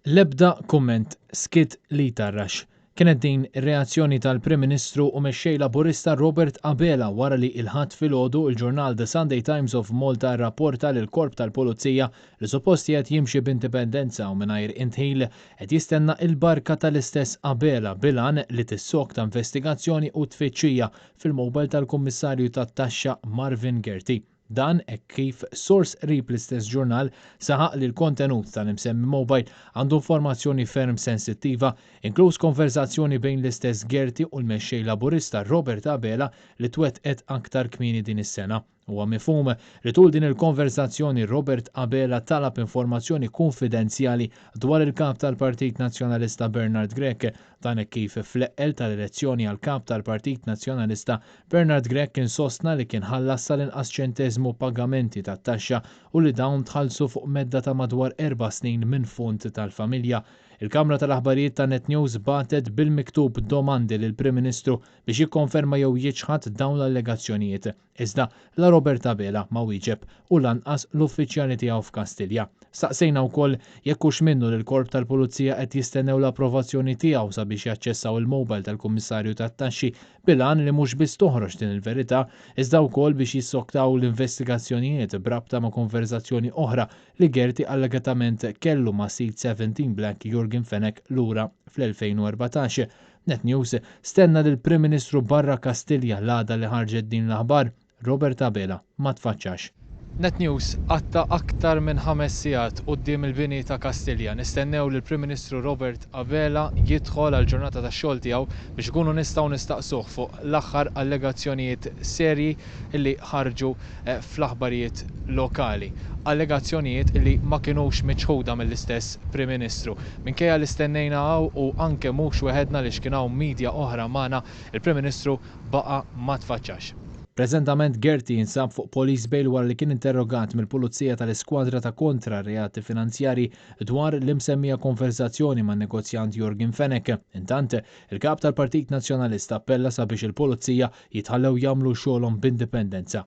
L-ebda kumment, skiet li jtarrax. Kienet din ir-reazzjoni tal-Prim Ministru u Mexxej Laburista Robert Abela wara li il-Ħadd filgħodu il-ġurnal The Sunday Times of Malta rrapporta li l-Korp tal-Pulizija, li suppost qed jimxi b'indipendenza u mingħajr indħil, qed jistenna il-barka tal-istess Abela bil-għan li tissokta investigazzjoni u tfittxija fil-mobile tal-Kummissarju tat-Taxxa Marvin Gaerty. Dan hekk kif sors qrib l-istess ġurnal saħaq li l-kontenut tal-imsemmi mobile għandu informazzjoni ferm sensittiva, inkluż konverzazzjoni bejn l-istess Gaerty u l-mexxej Laburista Robert Abela li twettqet aktar kmieni din is-sena. Huwa mifhum li tul din il-konverzazzjoni Robert Abela talab informazzjoni konfidenzjali dwar il-kap tal-Partit Nazzjonalista Bernard Grech. Dan hekk kif fl-eqqel tal-elezzjoni għal kap tal-Partit Nazzjonalista, Bernard Grech kien sostna li kien ħallas sal-inqas ċenteżmu pagamenti tat-taxxa u li dawn tħallsu fuq medda ta' madwar 4 snin minn fond tal-familja. Il-Kamra tal-Aħbarijiet ta' Net News bagħtet bil-miktub domandi lill-Prim Ministru biex jikkonferma jew jiċħad dawn l-allegazzjonijiet. Iżda la Robert Abela ma wieġeb u lanqas l-uffiċjali tiegħu f'Kastilja. Staqsejna wkoll jekk hux minnu li l-korp tal-Pulizija qed jistennew l-approvazzjoni tiegħu sabiex jaċċessaw il-mobile tal-Kummissarju tat-Taxxi bil-għan li mhux biss toħroġ din il-verità, iżda wkoll biex jissoktaw l-investigazzjonijiet brabta ma' konverzazzjoni oħra li Gaerty allegatament kellu ma' sid 17 Black Yorgen Fenech lura fl-2014. Net News stenna lill prim Ministru barra Kastilja l-għada li ħarġet din l-aħbar. Robert Abela ma tfaċċax. Net News qatta' aktar minn 5 sigħat quddiem il-bini ta' Kastilja. Nistennew li l-Prim Ministru Robert Abela jidħol għal ġurnata ta' xogħol tiegħu biex ikunu nistgħu nistaqsuh fuq l-aħħar allegazzjonijiet serji illi ħarġu fl-aħbarijiet lokali. Allegazzjonijiet illi ma kinux miċħuda mill-istess Prim Ministru. Minkejja li stennejna hawn u anke mhux weħedna li x'kien hawn media oħra magħna, il-Prim Ministru baqa' ma tfaċċax. Preżentament Gaerty jinsab fuq police bail wara li kien interrogat mill-Pulizija tal-Iskwadra ta' kontra reati finanzjari dwar l-imsemmija konverzazzjoni man negozjant Yorgen Fenech. Intant, il-kap tal-Partit Nazzjonalista appella sabiex il-Pulizija jitħallew jagħmlu xogħolhom b'indipendenza.